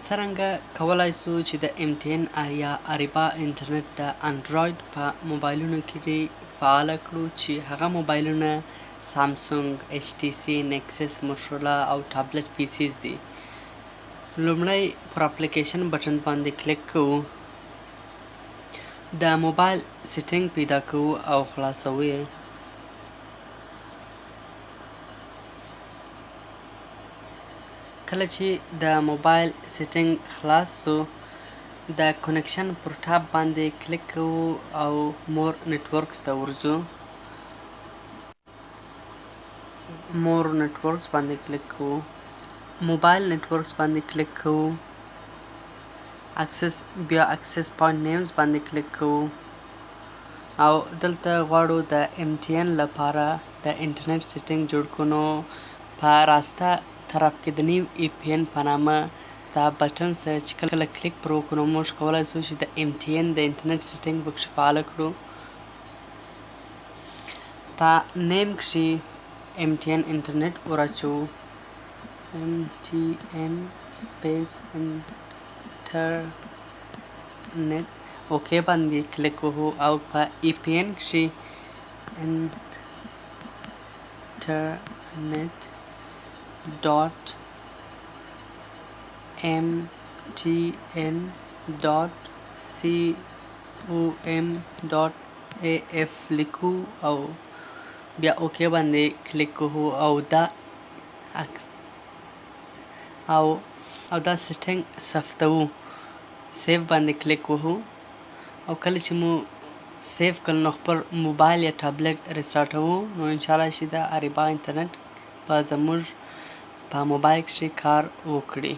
څرنګه کولای سو چې د ایم ټي این یا اریبا انټرنیټ د انډرایډ په موبایلونو کې فعاله کړو چې هغه موبایلونه سامسونګ، ایچ ټي سي، نیکسس، موټرولا او ټابلیټ پي سیز دي. لومړی پر اپلیکیشن بټن باندې کلیک کوو، د موبایل سیټینګ پیدا کوو او خلاصوو یې. کله چې د موبایل سیټینګ خلاص سو، د کنکشن پر ټاب باندې کلیک کوو او مور نټورکس ته ورځو. مور نټورکس باندې کلیک کوو، موبایل نټورکس باندې کلیک کوو، اکسس بیا اکسس پوینټ نیمز باندې کلیک کوو او دلته غواړو د ایم ټي این لپاره د انټرنیټ سیټینګ جوړ کړو. نو په راسته طرف کې د نیو ای پي این په نامه دا بټن سره چې کله کلیک پر وکړو، نو موږ کولای شو چې د ایم ټي این د انټرنیټ سیټینګ پکښې فعاله کړو. په نیم کښې ایم ټي این انټرنیټ وراچوو، ایم ټي این سپیس انټرنیټ، اوکی باندې کلیک وهو او په ای پي این کښې انټرنیټ ډاټ ایم ټي این ډاټ سی او ایم ډاټ ای اف لیکو او بیا اوکی باندې کلیک کوو او دا او دا سیټینګ ثبتوو، سیو باندې کلیک وهو او کله چې مو سیو کړ، نو خپل موبایل یا ټابلیټ ریسټارټوو، نو انشاءالله چې د اریبا انټرنیټ به زموږ په موبایل کښې کار وکړي.